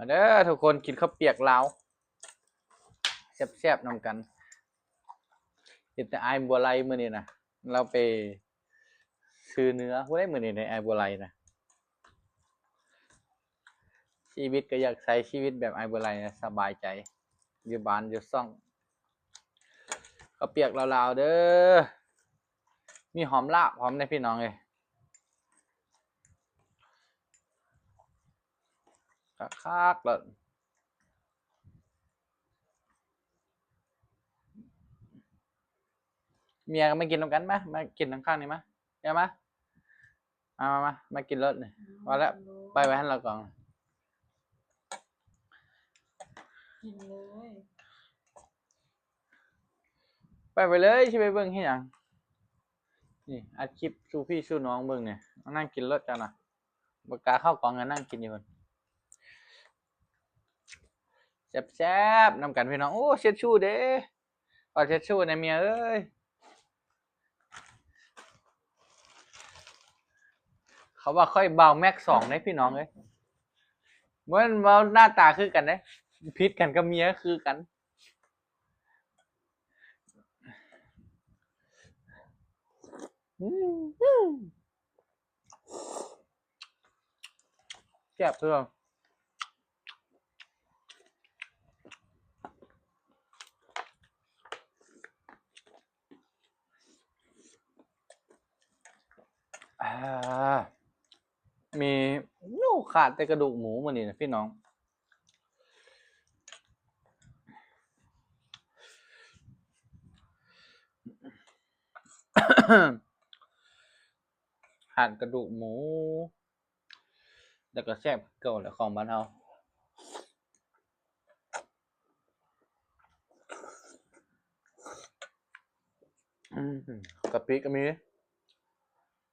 ມາເດີທຸກຄົນ ກິນເຂົ້າປຽກລາວແຊບໆນຳກັນ. ເຫັນແຕ່ອ້າຍບົວໄລມື້ນີ້ນະ ລາວໄປຊື້ເນື້ອພຸ້ນເດ້ມື້ນີ້ ອ້າຍບົວໄລນະ. ຊີວິດກໍຢາກໃຊ້ຊີວິດແບບອ້າຍບົວໄລນະ ສະບາຍໃຈ ຢູ່ບ້ານຢູ່ຊ່ອງ. ເຂົ້າປຽກລາວໆເດີ ມີຫອມລາບພ້ອມເດ້ພີ່ນ້ອງເອີຍ. ຄັກໆ ເລີຍ ເມຍກໍມາກິນນຳກັນ ມາ ມາກິນຂ້າງໆນີ້ ມາ ເມຍມາ ມາ ມາ ມາ ມາກິນໂລດນີ້. ອືມ ວ່າແລ້ວ ໄປໄວ້ຫັ້ນລະກ່ອນ ກິນເລີຍ ໄປໄວ້ເລີຍ ຊິໄປເບິ່ງເຮັດຫຍັງ. ນີ້ອັດຄລິບສູ່ພີ່ສູ່ນ້ອງເບິ່ງນີ້ ມານັ່ງກິນໂລດເຈົ້ານະ. ບໍ່ກ້າເຂົ້າກ້ອງ ກໍນັ່ງກິນຢູ່ພຸ້ນ ແຊບໆນຳກັນພີ່ນ້ອງ. ໂອ້ ເຊັດຊູເດ້ ຂໍເຊັດຊູແດ່ເມຍເອີຍ. ເຂົາວ່າຂ້ອຍບ່າວແມັກສອງເດ້ພີ່ນ້ອງເອີຍ ບໍ່ແມ່ນເວົ້າໜ້າຕາຄືກັນເດ້ ຜິດກັນກັບເມຍຄືກັນ. ອືມ ແຊບເທື່ອ ອ່າ ມີ ໂອ້ ຂາດແຕ່ກະດູກໝູມື້ນີ້ນະພີ່ນ້ອງ. ຂາດກະດູກໝູ ແລ້ວກໍແຊບຄືເກົ່າແຫຼະຂອງບ້ານເຮົາ. ອືມ ກະປິກໍມີ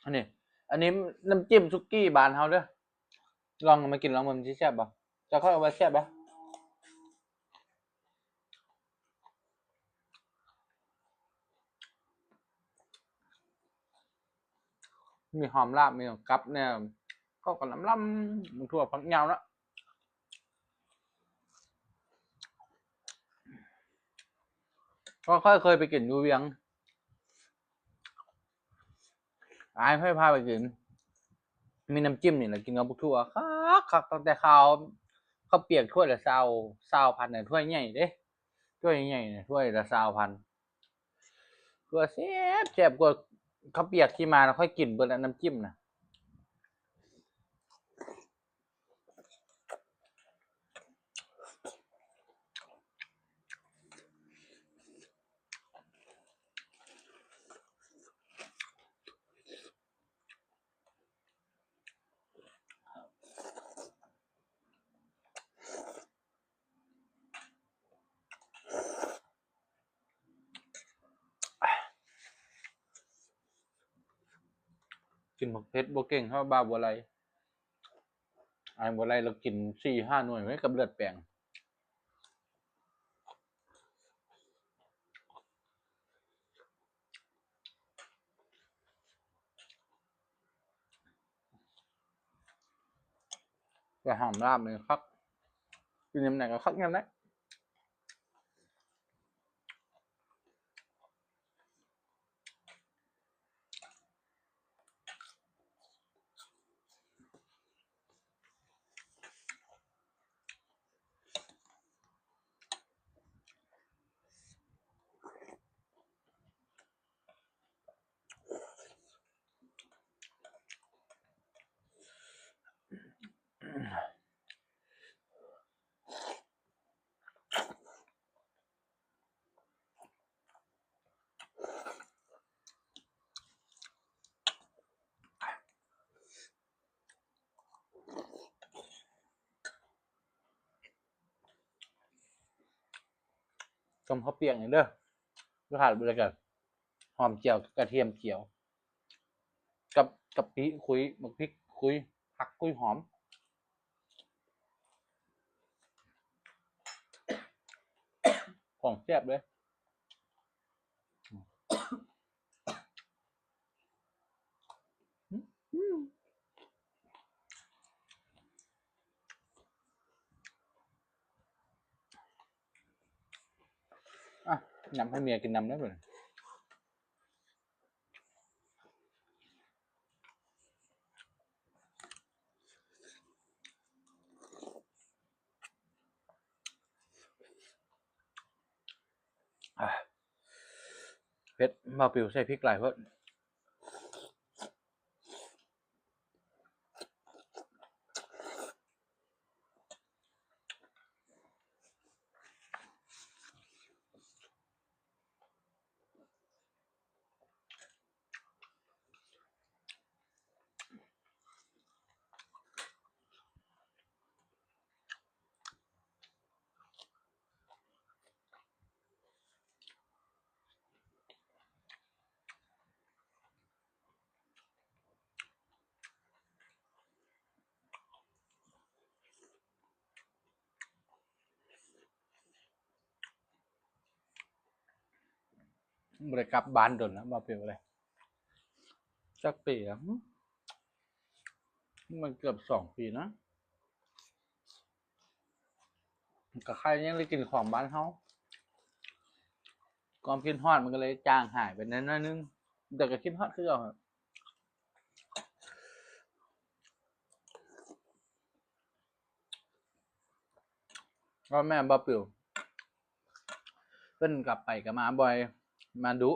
ອັນນີ້ ອັນນີ້ນ້ຳຈິ້ມສຸກີ້ບ້ານເຮົາເດີ ລອງເອົາມາກິນລອງເບິ່ງ ມັນຊິແຊບບໍ່? ເຈົ້າ ຂ້ອຍວ່າແຊບເດ້. ມີຫອມລາບ ມີກັບແດ່ ເຂົ້າກັນລຳໆ ໝາກຖົ່ວ ຜັກຍາວເນາະ. ເພາະຂ້ອຍເຄີຍໄປກິນຢູ່ວຽງ ອ້າຍຂ້ອຍພາໄປກິນ ມີນ້ຳຈິ້ມນີ້ແຫຼະ ກິນກັບບັກຖົ່ວ ຄັກໆ. ຕັ້ງແຕ່ເຂົ້າ ເຂົ້າປຽກຖ້ວຍລະຊາວ ຊາວພັນນະ ຖ້ວຍໃຫຍ່ເດ້ ຖ້ວຍໃຫຍ່ນະ ຖ້ວຍລະຊາວພັນ ຄືວ່າແຊບ ແຊບກວ່າເຂົ້າປຽກທີ່ມານະ ຂ້ອຍກິນເບິດແລ້ວນ້ຳຈິ້ມນະ. ກິນໝາກເຜັດບໍ່ເກັ່ງເທົ່າບ່າວບົວໄລ. ອ້າຍບົວໄລລາວກິນສີ່ຫ້າໜ່ວຍເວີ້ຍ ກັບເລືອດແປງ. ແຕ່ຫອມລາບນີ້ຄັກ ກິນຍາມໃດກໍຄັກຍາມນັ້ນ. ຕົ້ມເຂົ້າປຽກນີ້ເດີ ບໍ່ຂາດບໍ່ໄດ້ກໍຫອມຈຽວກັບກະທຽມຈຽວ ກັບກະປິຂຸຍ ໝາກພິກຂຸຍ ຜັກຂຸຍຫອມ ຂອງແຊບເລີຍ. ອືມ ອືມ. ນຳໃຫ້ເມຍກິນນຳເດີບັດນີ້. ອ່າ ເຜັດ ບ່າວປິວໃສ່ພິກຫຼາຍໂພດ. ບໍ່ໄດ້ກັບບ້ານດົນແລ້ວ ບໍ່ເປັນໄປໄດ້ ຈັກປີແລ້ວ ຫຶ ມັນເກືອບສອງປີນະ. ກໍໃຄ່ຍັງໄດ້ກິນຂອງບ້ານເຮົາ ຄວາມຄິດຮອດມັນກໍເລີຍຈາງຫາຍໄປແດ່ໜ້ອຍໜຶ່ງ ແຕ່ກໍຄິດຮອດຄືເກົ່າ. ກໍແມ່ນບ່າວປິວ ເພິ່ນກໍໄປກໍມາບ່ອຍ ມາດຸ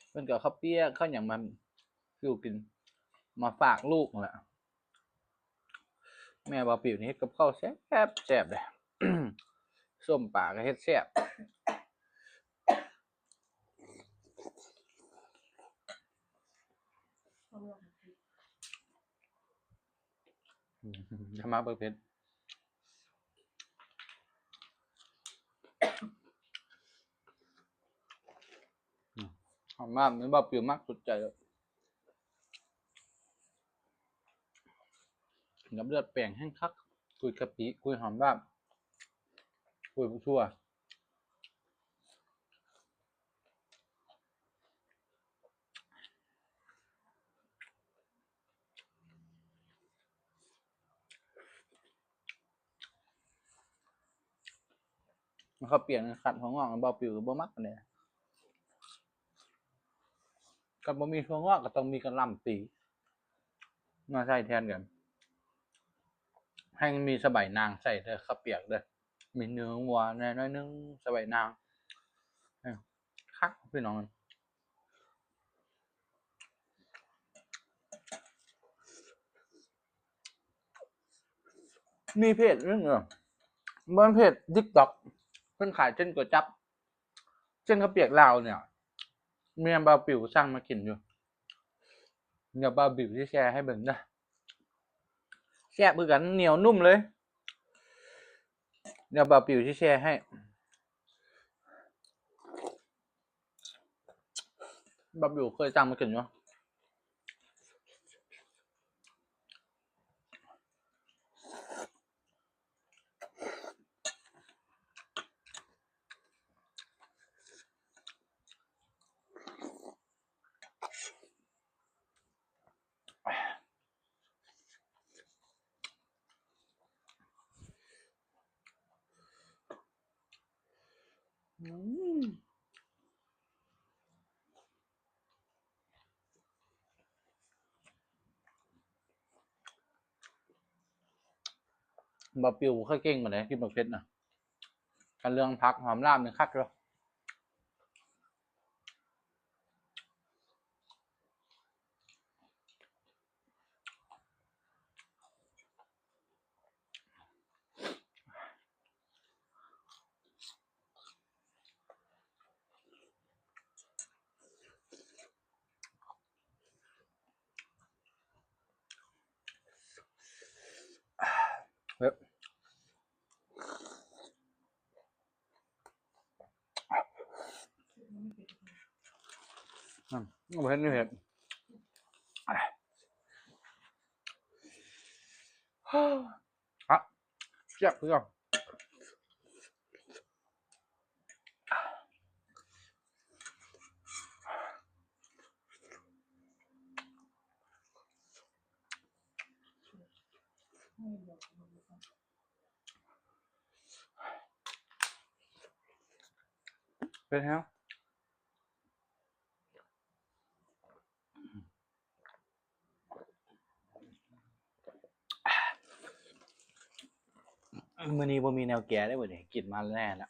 ເພິ່ນກໍເອົາເຂົ້າປຽກເຂົ້າຫຍັງມາສູ່ກິນ ມາຝາກລູກຫັ້ນແຫຼະ. ແມ່ບ່າວປິວນີ້ເຮັດກັບເຂົ້າແຊບໆເດ້ ສົ້ມປາກໍເຮັດແຊບ. ອືມ ຢ່າມາເບິ່ງເຜັດ ອືມ ຫອມມາກ ແມ່ນບ່າວປິວມັກສຸດໃຈເລີຍ ກິນກັບເລືອດແປງແຮ່ງຄັກ ກຸຍກະປິ ກຸຍຫອມບາບ ກຸຍບັກຖົ່ວ. ເຂົ້າປຽກນີ້ຂາດຖົ່ວງອກ ບ່າວປິວກໍບໍ່ມັກປານໃດ. ຄັນບໍ່ມີຖົ່ວງອກກໍຕ້ອງມີກະຫຼ່ຳປີ ມາໃສ່ແທນກັນ ໃຫ້ມີສະໄບນາງໃສ່ເດີ ເຂົ້າປຽກເດີ ມີເນື້ອງົວແດ່ໜ້ອຍໜຶ່ງ ສະໄບນາງ ເອີ ຄັກພີ່ນ້ອງ. ມີເພຈໜຶ່ງເອີ ບໍ່ແມ່ນເພຈ TikTok ເພິ່ນຂາຍເສັ້ນກວຍຈັບ ເສັ້ນເຂົ້າປຽກລາວນີ້ ເມຍບ່າວປິວສັ່ງມາກິນຢູ່ ດຽວບ່າວປິວຊິແຊໃຫ້ເບິ່ງເດີ ແຊບຄືກັນ ໜຽວນຸ້ມເລີຍ ດຽວບ່າວປິວຊິແຊໃຫ້. ບ່າວປິວເຄີຍສັ່ງມາກິນຢູ່. ອືມ ບ່າວປິວບໍ່ຄ່ອຍເກັ່ງປານໃດ ກິນບັກເຜັດນະ ຄັນເລື່ອງຜັກຫອມລາບນີ້ຄັກຢູ່. ອືມ ບໍ່ເຫັນເຫັດ ອະ ແຊບຄືເກົ່າ. ເ ປັນຫຍັງ? ມື້ນີ້ບໍ່ມີແນວແກ່ເດ້ມື້ນີ້ ກິນມາແນ່ລະ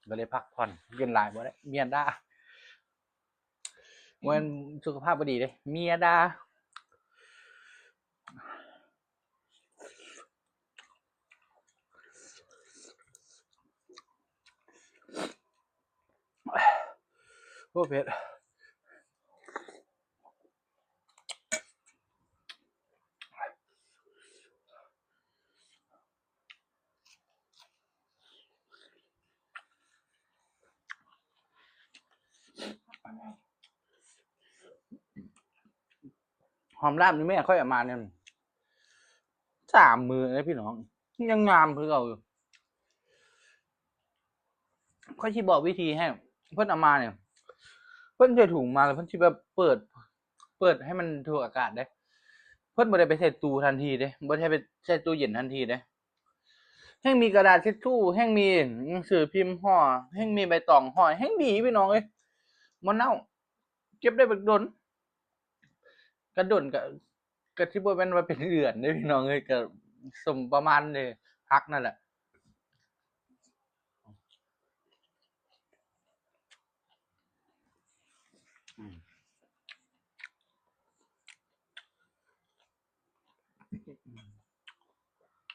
ກໍເລີຍພັກຜ່ອນ. ກິນຫຼາຍບໍ່ໄດ້ ເມຍດ່າ. ບໍ່ແມ່ນສຸຂະພາບບໍ່ດີເດ້ ເມຍດ່າ. ໂອ້ ເຜັດ. ຫອມລາບນີ້ແມ່ຂ້ອຍເອົາມານີ້ ສາມມື້ແລ້ວພີ່ນ້ອງ ຍັງງາມຄືເກົ່າຢູ່. ຂ້ອຍຊິບອກວິທີໃຫ້ ເພິ່ນເອົາມານີ້ ເພິ່ນໃສ່ຖົງມາແລ້ວເພິ່ນຊິແບບເປີດ ເປີດໃຫ້ມັນຖືກອາກາດເດ້. ເພິ່ນບໍ່ໄດ້ໄປໃສ່ຕູ້ທັນທີເດ້ ບໍ່ໄດ້ໄປໃສ່ຕູ້ເຢັນທັນທີເດ້. ແຮ່ງມີກະດາດທິດຊູ່ ແຮ່ງມີໜັງສືພິມຫໍ່ ແຮ່ງມີໃບຕອງຫໍ່ ແຮ່ງດີພີ່ນ້ອງເອີຍ ບໍ່ເນົ່າ. ເກັບໄດ້ບັກດົນ ກະດົນ ກະ ກະຊິບໍ່ແມ່ນວ່າເປັນເດືອນເດ້ພີ່ນ້ອງເອີຍ ກະສົມປະມານເດ້ ຜັກນັ້ນແຫຼະ.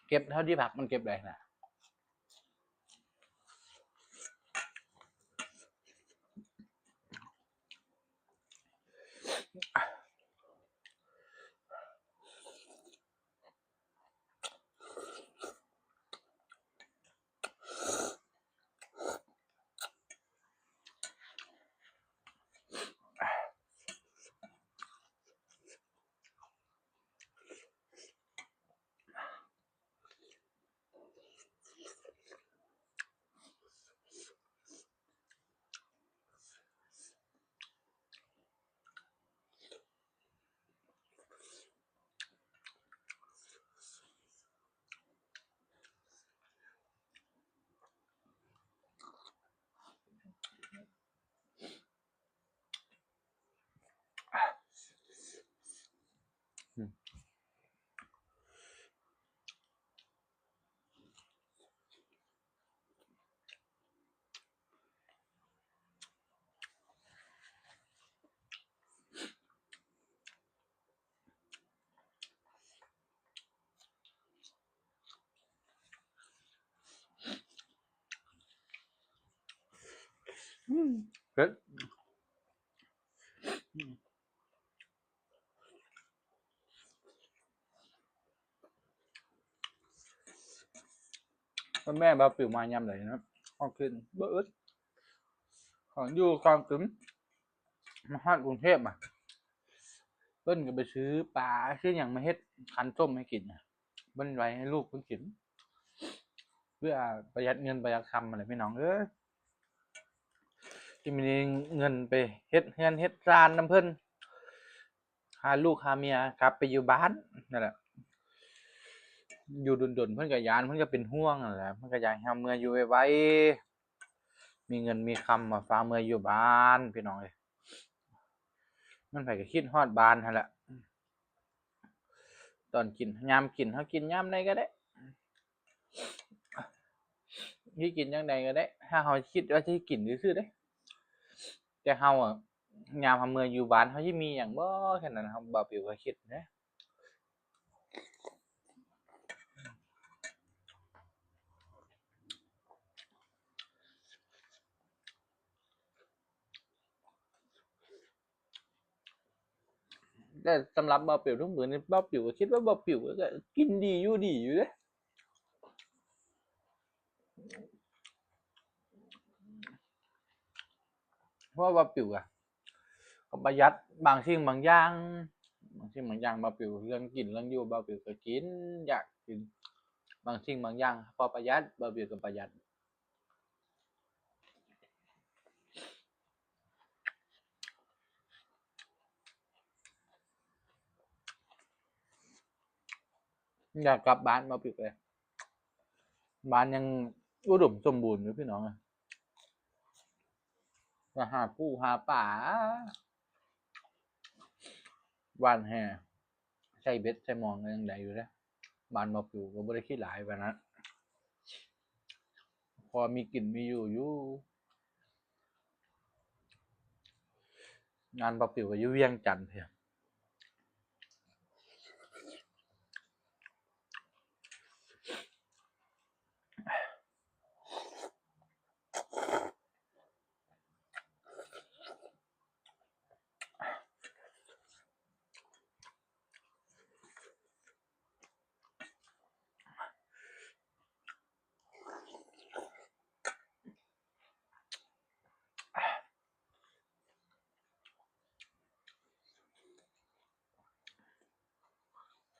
ເກັບເທົ່າທີ່ຜັກມັນເກັບໄດ້ນະ. ອືມ ເຜັດ. ແມ່ບ່າວປິວມາຍາມໃດເນາະ ຂອງກິນບໍ່ອຶດ ຂອງຢູ່ຂອງກິນ. ມາຮອດກຸງເທບອະ ເພິ່ນກໍໄປຊື້ປາຊື້ຫຍັງມາເຮັດຄັນສົ້ມໃຫ້ກິນ ເພິ່ນໄວ້ໃຫ້ລູກເພິ່ນກິນ ເພື່ອປະຢັດເງິນປະຢັດຄຳຫັ້ນແຫຼະພີ່ນ້ອງເອີຍ. ຊິມີເງິນໄປເຮັດເຮືອນເຮັດຊານນຳເພິ່ນ ພາລູກພາເມຍກັບໄປຢູ່ບ້ານນັ້ນແຫຼະ. ຢູ່ດົນໆ ເພິ່ນກໍຢ້ານ ເພິ່ນກໍເປັນຫ່ວງຫັ້ນແຫຼະ ເພິ່ນກໍຢາກໃຫ້ເຮົາເມືອຢູ່ໄວໆ ມີເງິນມີຄຳມາພາເມືອຢູ່ບ້ານ ພີ່ນ້ອງເອີຍ. ມັນໃຜກໍຄິດຮອດບ້ານຫັ້ນແຫຼະ. ຕອນກິນ ຍາມກິນ ເຮົາກິນຍາມໃດກໍໄດ້ ຊິກິນຈັ່ງໃດກໍໄດ້ ຖ້າເຮົາຄິດວ່າຊິກິນຊື່ໆເດ້. ແຕ່ເຮົາອະ ຍາມເຮົາເມືອຢູ່ບ້ານ ເຮົາຊິມີຫຍັງບໍ່ ແຄ່ນັ້ນ ເຮົາ ບ່າວປິວກໍຄິດເດ້. ແຕ່ສຳລັບບ່າວປິວທຸກມື້ນີ້ ບ່າວປິວກໍຄິດວ່າບ່າວປິວກໍກິນດີຢູ່ດີຢູ່ເດ້. ເພາະວ່າບ່າວປິວກະ ກໍປະຢັດບາງສິ່ງບາງຢ່າງ ບາງສິ່ງບາງຢ່າງ ບ່າວປິວເລື່ອງກິນເລື່ອງຢູ່ ບ່າວປິວກໍກິນ ຢາກກິນ ບາງສິ່ງບາງຢ່າງ ເພາະປະຢັດ ບ່າວປິວກໍປະຢັດ. ຢາກກັບບ້ານ ບ່າວປິວເອີຍ ບ້ານຍັງອຸດົມສົມບູນຢູ່ ພີ່ນ້ອງເອີຍ. ກໍຫາປູຫາປາ ຫວ່ານແຫ ໃສ່ເບັດໃສ່ມອງກໍຍັງໄດ້ຢູ່ເດ້. ບ້ານບໍ່ປິວກໍບໍ່ໄດ້ຂີ້ຫຼາຍປານນັ້ນ ພໍມີກິນມີຢູ່ຢູ່. ບ້ານບໍ່ປິວກໍຢູ່ວຽງຈັນເພິ່ນ.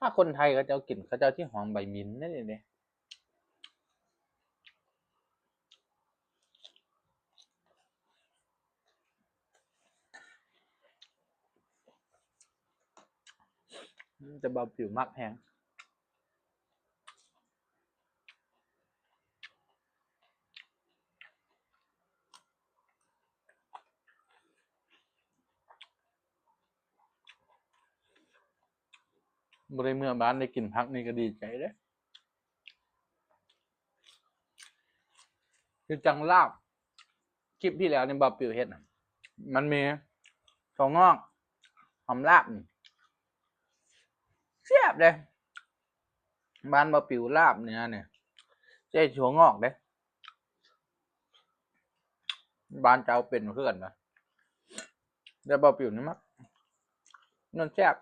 ຖ້າຄົນໄທເຂົາເຈົ້າກິນ ເຂົາເຈົ້າຊິຫອມໃບມິນນັ້ນເດ້. ອືມ ແຕ່ບ່າວປິວມັກແຮງ. ບໍ່ໄດ້ເມືອບ້ານ ໄດ້ກິນຜັກນີ້ກໍດີໃຈເດ້. ຄືຈັ່ງລາບ ຄລິບທີ່ແລ້ວນີ້ບ່າວປິວເຮັດນະ ມັນມີຖົ່ວງອກ ຫອມລາບນີ້ ແຊບເດ້. ບ້ານບ່າວປິວລາບເນື້ອນີ້ ໃສ່ຖົ່ວງອກເດ້. ບ້ານເຈົ້າເປັນຄືກັນນະ ແຕ່ບ່າວປິວນີ້ມັກ ມັນແຊບ.